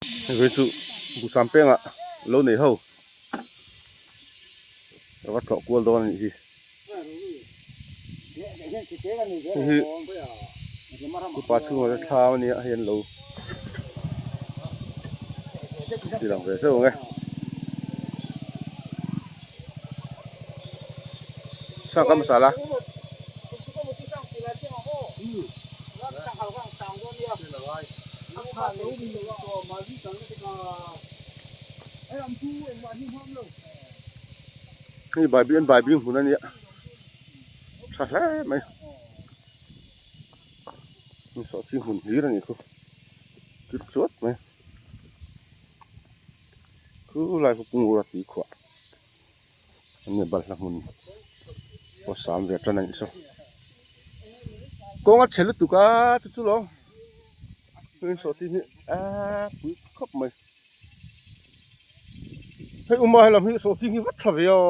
Hei chu Buhsam pengah lo nei ho a va tlawh kual dawn a nih hi. Hei hi upa chhungah te thlam a nia hei an lo ti lang ve zeuh ang e. Sangha masala. Hei bai an bai bing hmun a nia tha hle mai sawhching hmun hlir a nih khu kil chuat mai khu lai khu kung ura tui khuah. Enge balhla hmun pawh sam ve tan a nih saw kawng a chhe lutuk a chu chu lo heng sawh te hi aaa pui khawp mai hei uma helam hi sawh hi vat tha ve aw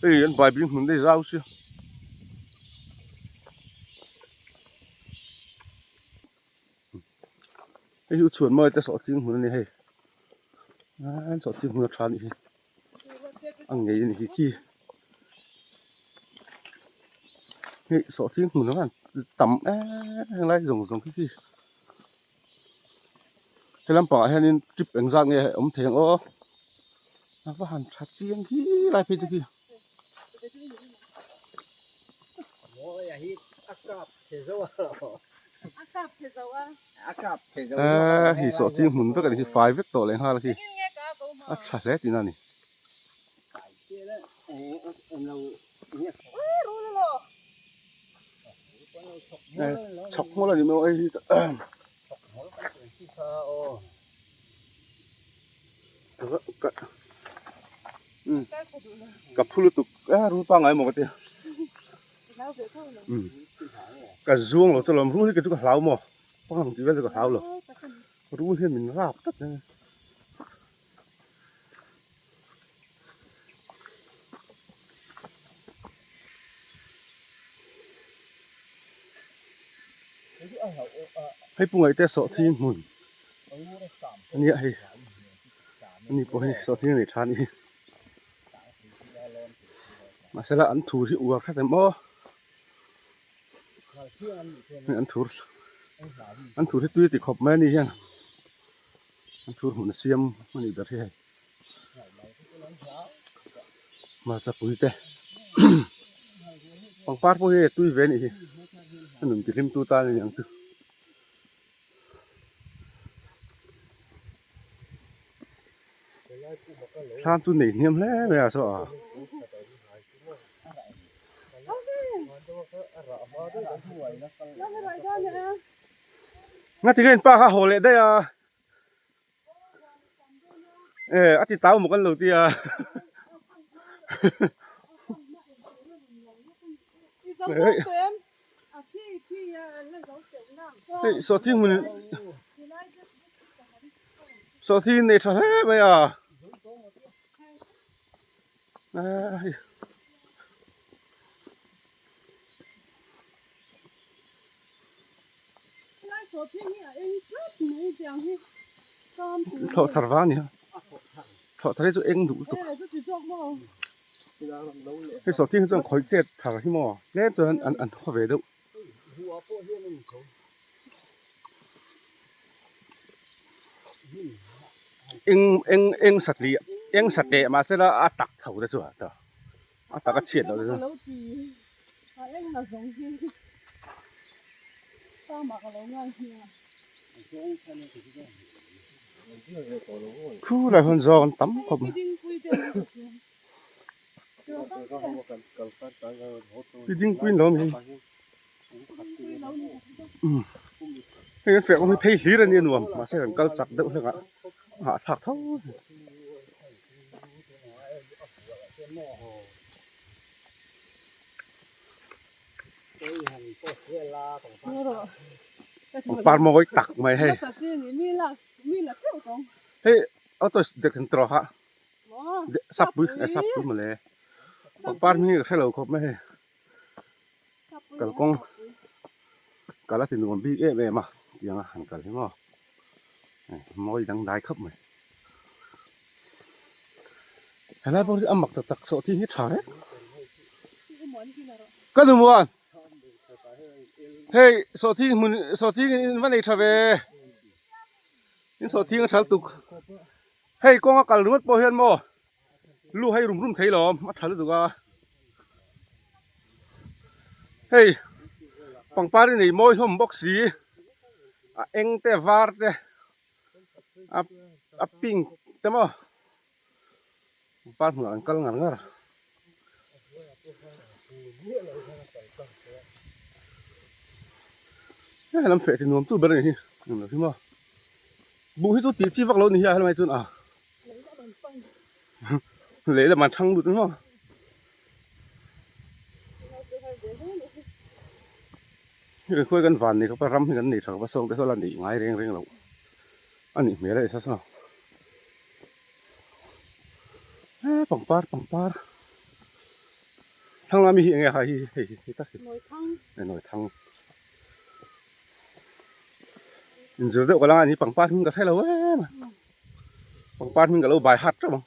hei an bai bing hmun daih zau sia. Hei hi u chhuan mawi te sawh ching hmun a ni hei an sawh ching hmun a tha a nih hi a ngei a nih hi khi hei sawh ching hmun ang tam em helai zawng zawng khi khi he lampangah hianin trip engzat nge a awm thei ang aw a va han tha chiang hi lai phei chu khi. Eee hei sawhching hmun vek a ni hi fai vek tawh leh nghal a khi a tha hle tihna a ni. Chhawk hmul a ni maw hei hi ka phu lutuk a rul pangngai maw ka tia. Ka zuang lo chu lawm rul hi kei chu ka hlau maw pangang tih vel chu ka hlau lo rul hian min rap tlat mai hei pungaih te sawhthing hmun a nia hei ani pawh hi sawhthing a nei tha a nih hi. Mahsela an thur hi uar hret em aw an thur an thur hi tui a ti khawp mai a ni hian an thur hmun a siam a nih ber hi hei hmarcha pui te pangpar pawh hi tui ve a nih hi a nun ti hlim tu tan a ni ang chu. Thlam chu nei hniam hle mai a saw a. Nga tinge in pa kha haw leh daih a e a ti tau maw kan lo ti a Hei sawhthing hmun sawhthing nei tha hle mai a hei thlawh thar vang a ni a thlawh thar hi chu eng duh lutuk hei sawhthing hi chuan khawih chet thar hi maw tlem chuan an an haw ve deuh eng eng eng satliah eng sateh mahsela a tak tho te chu a tak a chhiat loh te chu. Thu lai hun zawng an tam khawp mai. Pi dingpuiin lo awm hi. Hei an fiah kawng hi phei hlir a nia nuam mahse kan kal chak deuh hlek a a hahthlak tho. Pangpar mawi tak mai hei. Hei auto dek an trawh a sap pui sap pui mawle pangpar hming hi ka hrelo khawp mai hei kalkawng Kal a ti nuam bik em em a tiang a han kal hi maw mawi dangdai khawp mai. Helai pawh hi a mak tak tak sawh thin hi tha reng. Ka nu muan hei sawh thing hmun sawh thing in va nei tha ve in sawh thing a tha lutuk hei kawnga kal ringawt pawh hian maw Lu hei rum rum thei lo a tha lutuk a hei pangpar hi nei mawi hlawm bawk si a eng te a var te a a pink te maw pangpar hmunah an kal ngar ngar. Hei lam feh ti nuam tu ber a ni hi englo hi maw buh hi chu tih chi vak lo a ni hi a helai chuan a. Lehlam an thang lut maw. Hei khawi kan van nei khawp a ram hi kan nei tha khawp a sawng te saw la neih ngai reng reng loh a nih hmel a ni saw eh pangpar pangpar thlang lami hi enge a hi hei hi tak hi nawi thang. Inzir deuh ka la ngai ni pangpar hming ka hre lo em a pangpar hming ka lo bai hat teuh ang.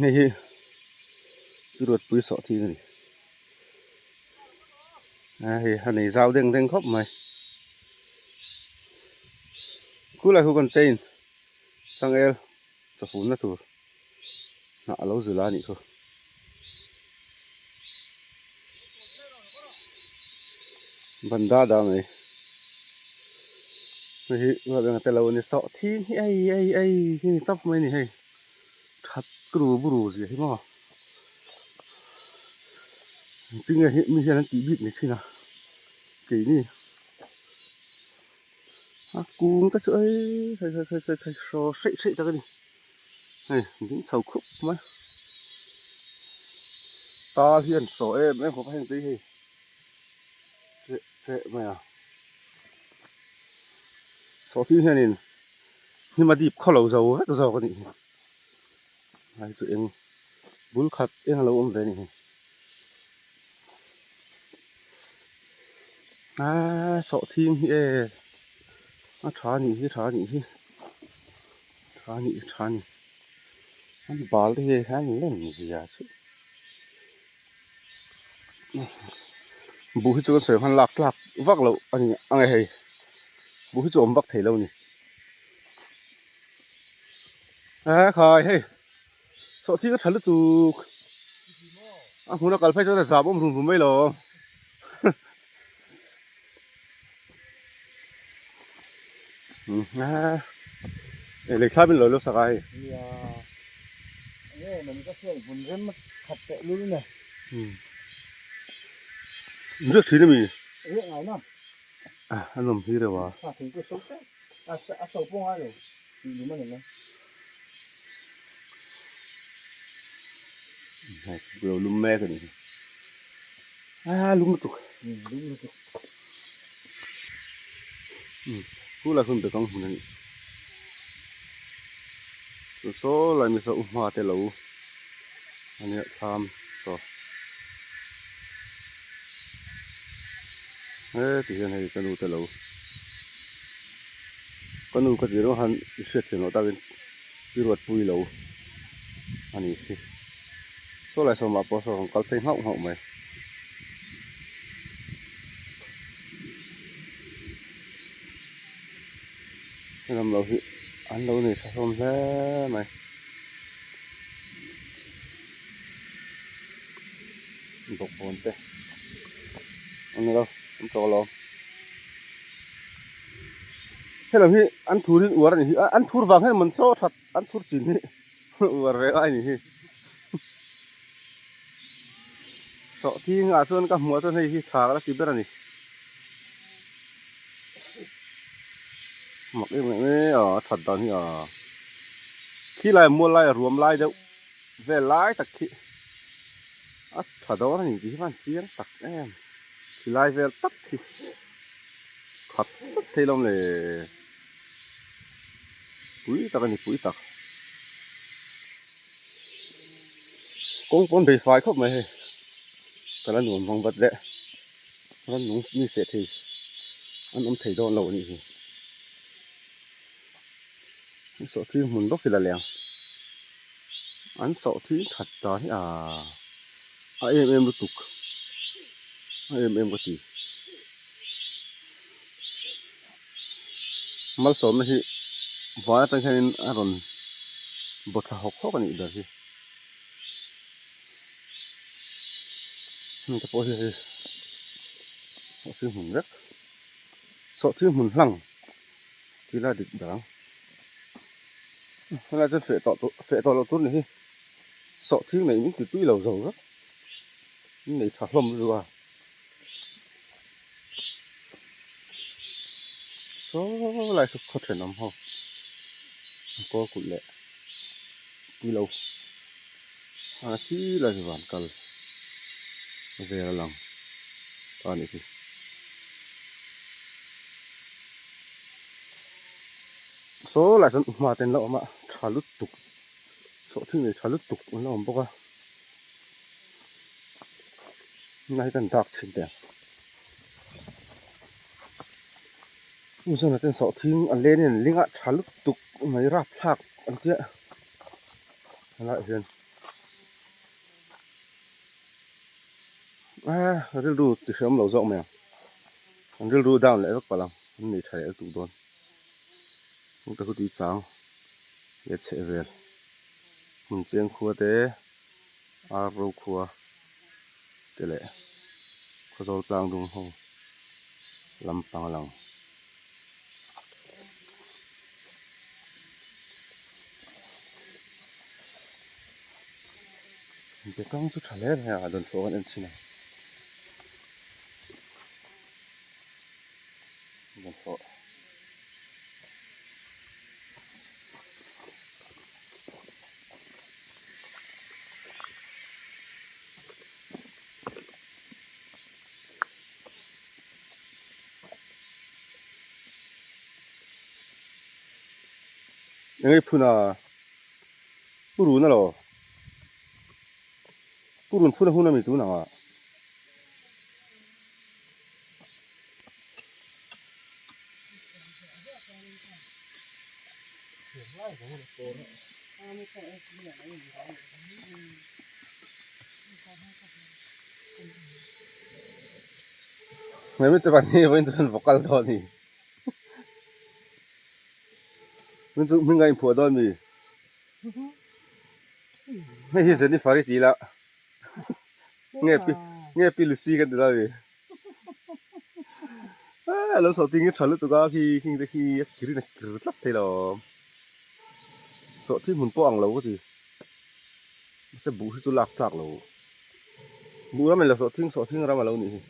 Hei hi chu ruatpui sawh thing a ni a hei a nei zau deng deng khawp mai khulai khu contain changel chawhunna tur hnah a lo zul a nih chu. Banda dah mai hei hi ruat eng a tel lo a ni sawh thing hi ei ei ei hi ni tawp mai a ni hei that turu buru zia hi maw engtin nge hi mi hian an tih bik ni thin a keini a kung te chu ei hei hei hei hei hraw hreih hreih tak a ni. Hei ding chho khup mai tal hi an saw em em khawp a heng te hi hei hreh hreh mai a sawhthing hianin hnim a dip khaw lo zo vek zawk a nih hi lai chu eng bul khat eng a lo awm ve a nih hi aaa sawhthing hi e a tha a nih hi tha a nih hi. Tha a nih tha a ni an bal te hi an lem zia chu buh hi chu kan sawi hman lak tlak vak loh a ni ang e hei buh hi chu awm vak thei lo a ni e khai hei sawhthing a tha lutuk a hmun a kal phei chuan a zam awm rum rum mai lo. Lei thlap in lo lo sak a hei. Nia. Nge man ka hriat vun rem khat teh lul ne. Riak thin ami? Riak ngai na. A a nawm hi reuh a. A thing chu so te. A a so pawh ngai lo. Tih lum a ni mai. Hei lo lum mek a nih hi. A lum lutuk. Lum lutuk. Khu lai hun bekang hmun a ni. Chu saw lai mi saw u hma te lo a nia thlam saw. He ti hian hei ka nu te lo ka nu ka tih rawng han i hriat thiam loh takin i ruatpui lo a ni hi. Saw lai sawmah pawh saw kan kal phei nghauh nghauh mai. Helam lo hi an lo nei tha hlawm hle mai. Bawkbawn te an ni lo an tawh alawm. Helam hi an thur in uar a ni hi an thur vang hian man chaw that an thur chin hi uar ve a ni hi. Sawhthing ah chuan ka hmuh ah chuan hei hi tha ka la ti ber a ni. Mak em em e a a that dan hi a khi lai mual lai a ruam lai deuh vel lai tak khi. A tha dawn a ni tih hi van chiang tak em ti lai vel tak hi khat tlat thei lawm le pui tak a ni pui tak kawng pawn bei fai khawp mai hei ka la nuam vang vat leh ram nung mi seh thei an awm thei dawn lo a nih hi sawhthing hmun bawk hi la leng. An sawh thil that dan hi aaa a em em lutuk a em em ka ti malsawmna hi vai atang hianin a rawn baw thla hawk hawk a nih ber hi heng te pawh hi hei sawhthing hmun vek sawhthing hmun hlang. Thil a dik dang. Helai chuan feh tawh feh tawh loh tur ni hi. Sawhthing neih min ti tui lo zo vek. Min nei tha hlawm lutuk a. Saw lai chu khaw thenawm ho. An kawl kulh leh pui lo. A thi lai chu van kal vel a lang ta a nih hi. Saw lai chuan hma te an la awm a tha lutuk sawhthing nei tha lutuk an la awm bawk a tunah hi kan dak chhin teh ang chu zawnah chuan sawhthing a len in an ling a tha lutuk mai rapthlak an tia helaiah hian ah rilru ti hreawm lo zawk mai ang. An rilru down leh vek palh ang, an nei tha leh lutuk dawn. Heng te khu tui chang leh chheh vel hmun cheng khua te ar ro khua te leh khawzawl tlang dung ho lampang a lang. Bekang chu tha hle mai a, dawnfawh kan en chhin ang. Eng phun a purun a lo purun phun a hun ami tun ang ah. Mai te pahnih vawiin chuan vocal dawn a ni vawiin chu hming a inphuah dawn a mi hei hi Jennifer i tih lah. Nge pi nge pi Lucy kan ti la ni. Ah lo sawhting hi tha lutuk a khi khing te khi a kir in a kir tlat thei lo. Sawhthing hmun pawh ang lo ka ti. Mahse buh hi chu lak tlak lo. Buh ram in lo sawhthing sawhthing ram a lo nih hi.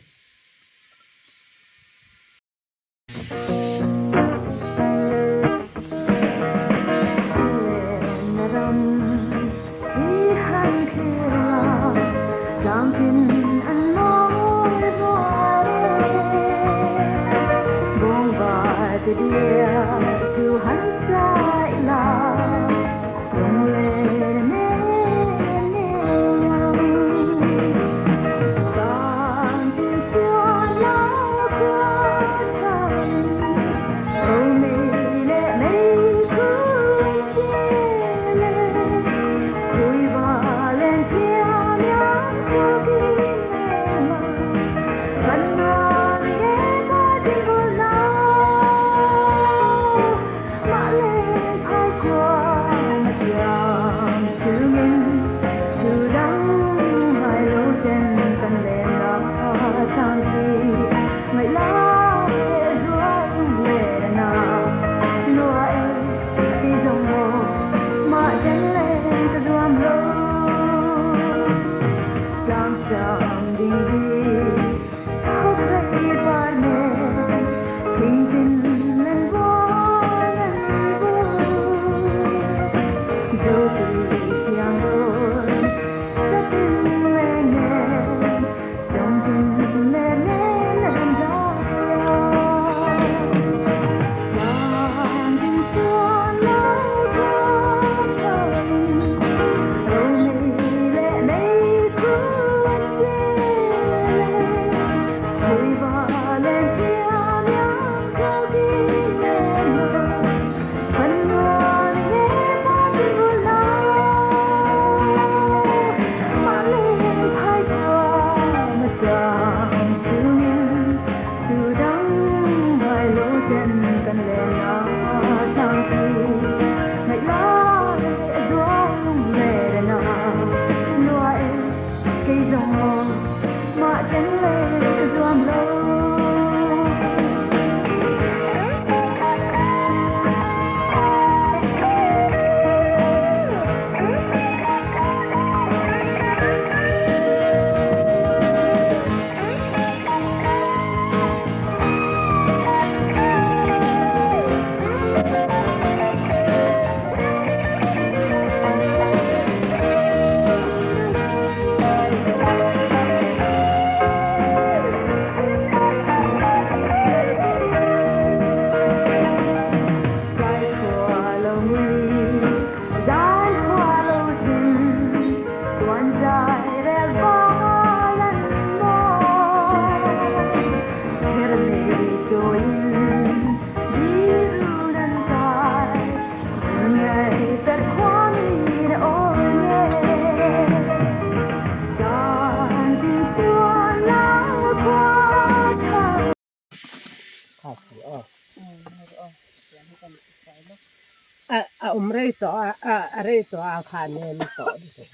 Awm rei tawh a, a rei tawh a kha nem tawh lutuk.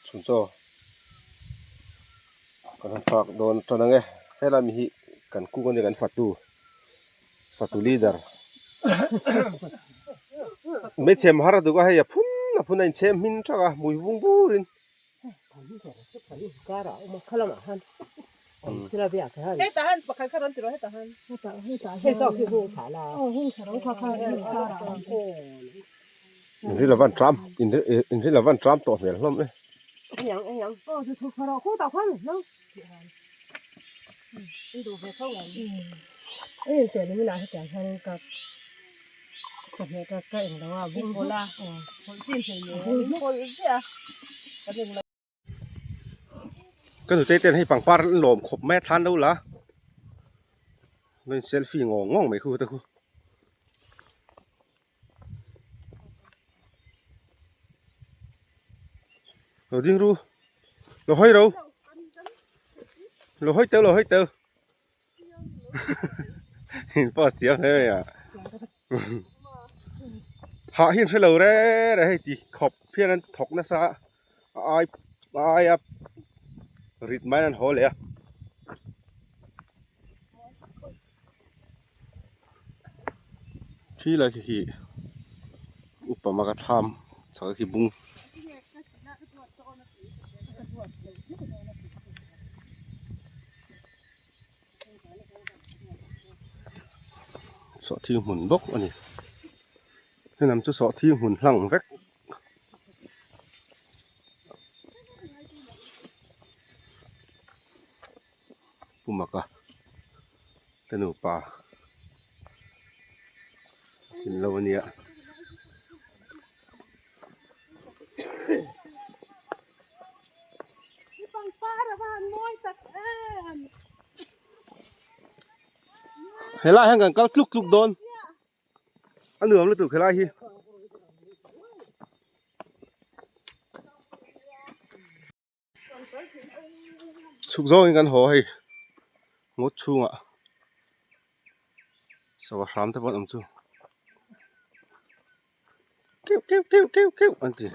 Chhun chaw kan han fak dawn tan ang e, helai mi hi kan kung a nia kan fatu, fatu leader hmeichhe har a duk a hei a phun a phun a inchhem hmin thak a hmui vung burin. Inri lo van tram inri lo van tram tawh hmel hlawm e. Ka nutei ten hei pangpar an lawm khawp mai a thlan lo la lo in selfie ngawng ngawng mai khu te khu. Lo ding ru lo hawi ro lo hawi teu lo hawi teu in post thiam hle mai a hah hi an hre lo re re hei ti khawp hian an thawk nasa a a ai a aia rit maiin an haw leh a. Khi lai khi khi upa maka thlam chhak khi bung sawhthing hmun bawk a ni helam chu sawhthing hmun hlang vek. Pu Maka te nupa in lo a nia. Helai hian kan kal tluk tluk dawn a nuam lutuk helai hi. Chhuk zawngin kan haw hei ngawt chhungah sava hram te pawh an awm chu keuh keuh keuh keuh keuh an ti.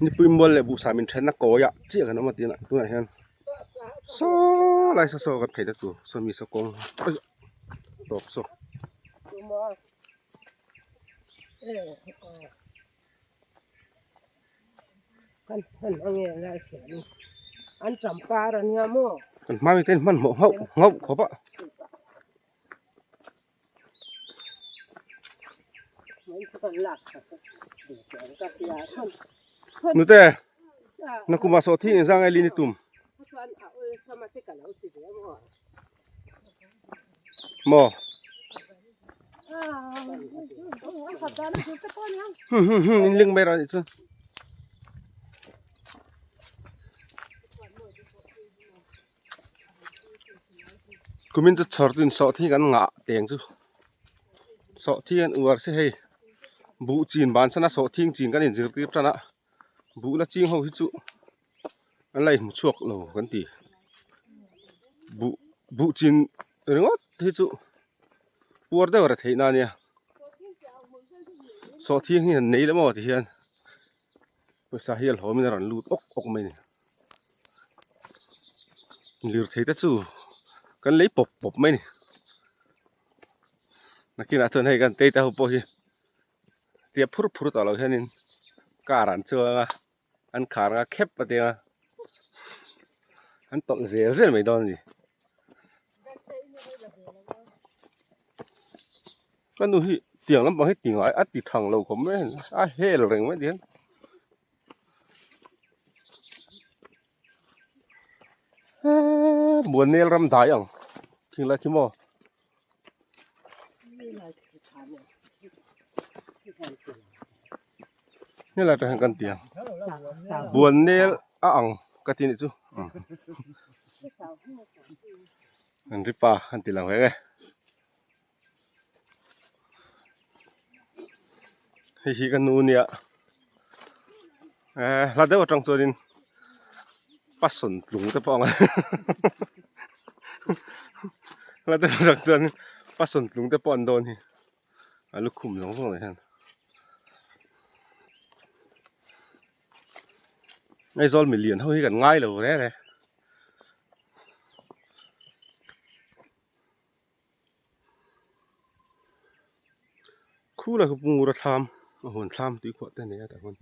Nipui mual leh buhsam inthenna kawiah chiah kan awm a tinah tunah hian saw lai saw saw kan phei na tur sawmi saw kawng tawp saw. Kan hma mite in hmanhmawh nghauh nghauh khawp a. Nute nakuma sawh thing engzang nge lin i tum maw hmm hmm hmm in ling mai rawh anih chu. Kumin chu chhawr chu insawh thing an ngah teng chu sawh thing an uar se hei buh chin ban sana sawh thing chin kan inzirtir tan a buh la ching ho hi chu an la inhmu chhuak lo kan ti buh buh chin ringawt hi chu puar deuh a theih na ania sawh thing hi han nei leh maw ti hian. Pawisa hi a hlawmin a rawn lut awk awk mai a ni. Lirthei te chu kan lei pawp pawp mai a ni. Nakinah chuan hei kan tei te ho pawh hi tia phur phur tawh lo hianin car an chuang a, an khar anga khep a tia an tawlh zel zel mai dawn a ni. Ka nu hi tiang lampang hi ti ngai a ti thang lo khawp mai a hel reng mai ti hian Muanel ram dai ang thing lai khi maw. Helai te hian kan ti ang Buannel a ang ka ti anih chu An ri pa an ti lang vek e. Hei hi ka nu nia eh hla deuh atang chuanin pasawn tlung te pawh a ang a hla deuh atang chuanin pasawn tlung te pawh an dawn hi a lukhum zawng zawng ah hian Aizawl milian ho hi kan ngai lo reng reng. Khu lai khu pungura thlam a huan thlam tui khuah te a nei a tah hian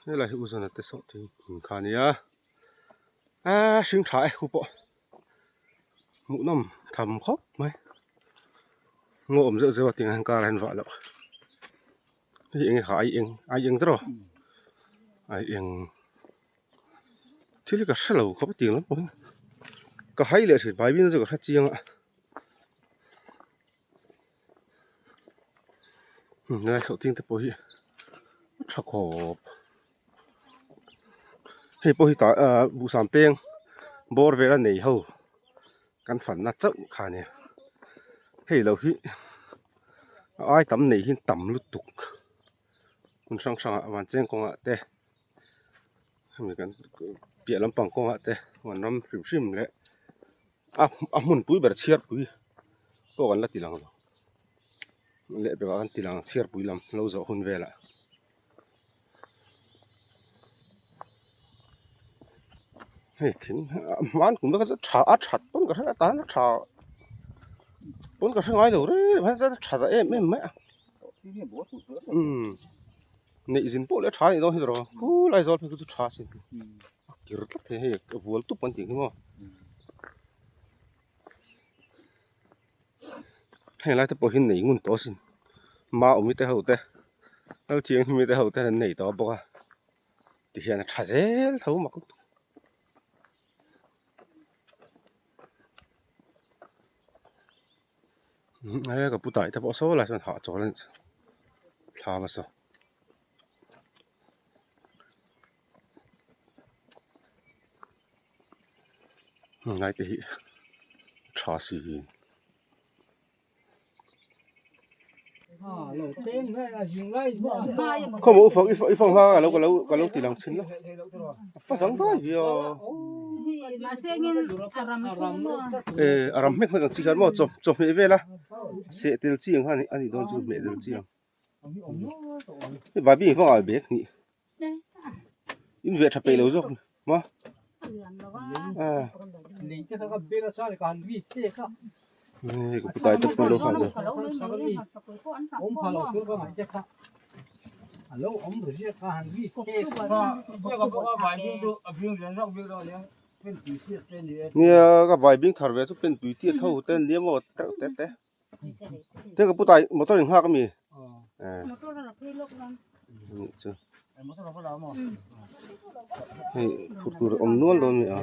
helai hi uzawna te sawh thing hmun kha a nia aaa hring tha e khu pawh hmuhnawm tham khawp mai ngaw awm zeuh zeuh a tiang hian kar a hian vah loh hei eng nge kha ai eng ai eng tiraw ai eng. Thil hi ka hre lo khawp a tiang lampang hi ka hai leh hrit bai bik na chu ka hre chiang a helai sawhching te pawh hi a tha khawp hei pawh hi tah ah buhsam peng bawr vel a nei ho kan fanna chauh kha a nia hei lo hi a ai tam nei hi tam lutuk hmun hrang hrang ah vancheng kawngah te. Hemi kan piah lampang kawngah te huan ram hrim hrim leh a a hmunpui ber chhiarpui pawh kan la ti lang lo leh pekah kan ti lang chhiarpui lam lo zawh hun velah. Hei thing hman kum te kha chu tha a that pawn ka hre a tan a tha pawn ka hre ngai lo reng reng a tha ta em em mai a umm. Neih zin pawh leh a tha anih dawn hi tawrh a khulai zawl phei khu chu tha sin a kir tlat thei hei a vual tup an tih hi maw heng lai te pawh hi nei ngun tawh asin maumi te ho te lalthianghlimmi te ho te an nei tawh bawk a tihian a tha zel tho mak lutuk. He ka pu tai te pawh saw lai sawn hahchawl a nih chu thla hmasa lai te hi tha si hi. Khaw maw i i fawng hma ka lo ka lo ti lang thin lo a fa dang daih hi aw eh a ram hmek hmek ang chi khan maw chaw chawhmeh vel a seh tel chi ang khan a nih dawn chu hmeh tel chi ang hei babi hi fawng ah bag hnih in veh tha peih lo zawk maw hei ka pu tai te pawh lo kha zawk nia ka vai bing thar ve chu pen tui tiat ho te an nia maw tereuh te te. Te ka pu tai motor in nghak ami eh nih chu hei phur tur a awm nual dawn a ni a.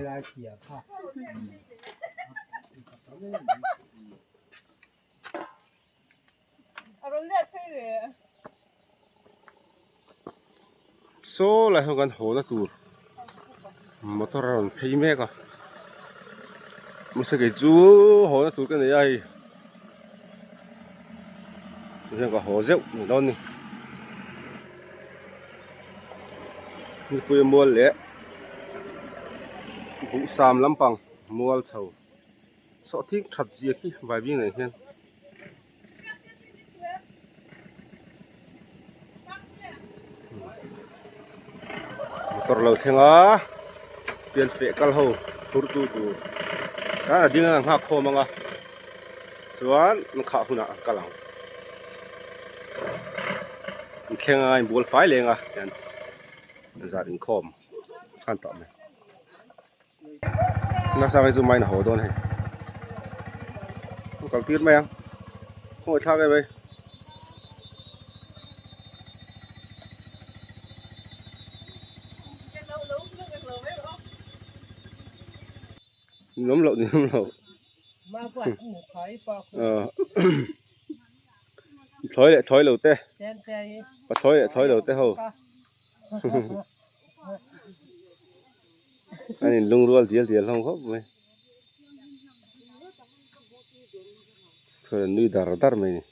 Saw lai hian kan haw na tur motor a rawn phei mek a mahse kei chu haw na tur ka nei a hei tihian ka haw zeuh ni dawn a ni nipui mual leh buhsam lampang mual chho sawhthing that zia khi vai bing nen hian. Motor lo thleng a pian feh kal ho phur tu tur a ding a nghak khawm ang a chuan an khah hunah an kal ang an thleng a inbual fai leng a tian zat inkhawm khan tah mai. Nasa hi chu main a haw dawn hei a kal tir mai ang khawngaih thlak em mai ni awm loh ni awm loh thlawi leh thlawi lo te pathlawi leh thlawi lo te ho. An in lungrual dial dial hlawm khawp mai. Chuan an nui dar dar mai a ni.